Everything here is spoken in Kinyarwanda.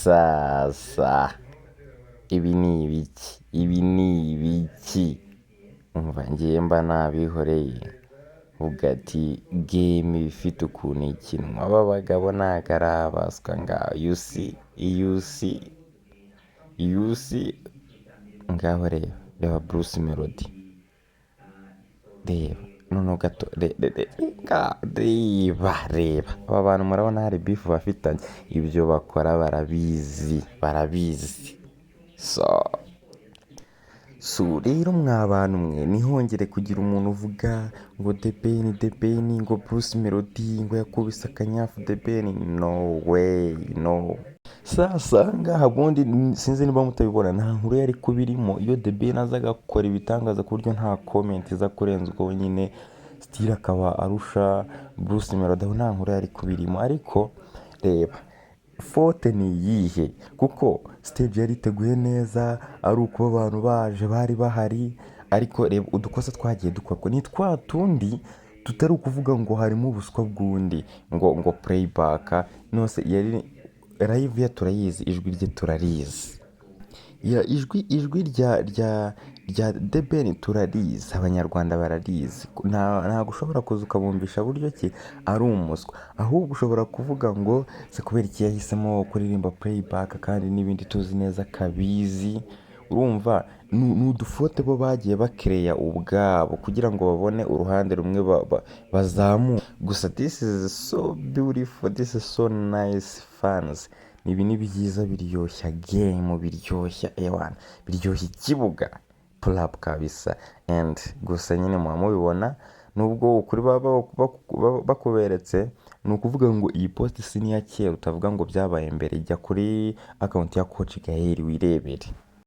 Sasa ibi ni ibiki? Ibi ni ibiki? Umva, ngiye mba nabihoreye, uvuga ati game iba ifite ukuntu ikinwa. Aba bagabo ntago ari abaswa. Ngaho, you see, you see, you see, ngaho reba, reba Bruce Melody, reba noneho gato, reba, reba aba bantu. Murabona hari beef bafitanye? Ibyo bakora barabizi, barabizi. So rero, mwa bantu mwe, ntihongere kugira umuntu uvuga ngo The Ben, The Ben, ngo Bruce Melody ngo yakubise akanyafu The Ben. No way, no. Sasa ngaha ubundi sinzi niba mutabibona, nta nkuru yari kuba irimo iyo The Ben aza agakora ibitangaza ku buryo nta comment iza kurenza ubwo nyine, still akaba arusha Bruce Melody, aho nta nkuru yari kuba irimo. Ariko reba, faute ni iyihe? Kuko stage yari iteguye neza, ari ukuba abantu baje bari bahari. Ariko reba udukosa twagiye dukorwa, ni twa tundi tutari ukuvuga ngo harimo ubuswa bw'undi, ngo playback nose yari live ye turayizi, ijwi rye turarizi. Ya, ijwi rya The Ben turarizi, Abanyarwanda bararizi. Ntabwo ushobora kuza ukabumvisha buryo ki ari umuswa. Ahubwo ushobora kuvuga ngo se kubera iki yahisemo kuririmba playback kandi n'ibindi tuzi neza kabizi? Urumva ni udufaute bo bagiye bakereya ubwabo kugira ngo babone uruhande rumwe bazamure. Gusa this is so beautiful, this is so nice fans. Ibi ni byiza, biryoshya game, biryoshya ewana, biryoshya ikibuga. Pull up kabisa. And gusa nyine muba mubibona, nubwo ukuri baba bakuberetse. Ni ukuvuga ngo iyi post si n'iya kera, utavuga ngo byabaye mbere. Jya kuri account ya Coach Gael wirebere.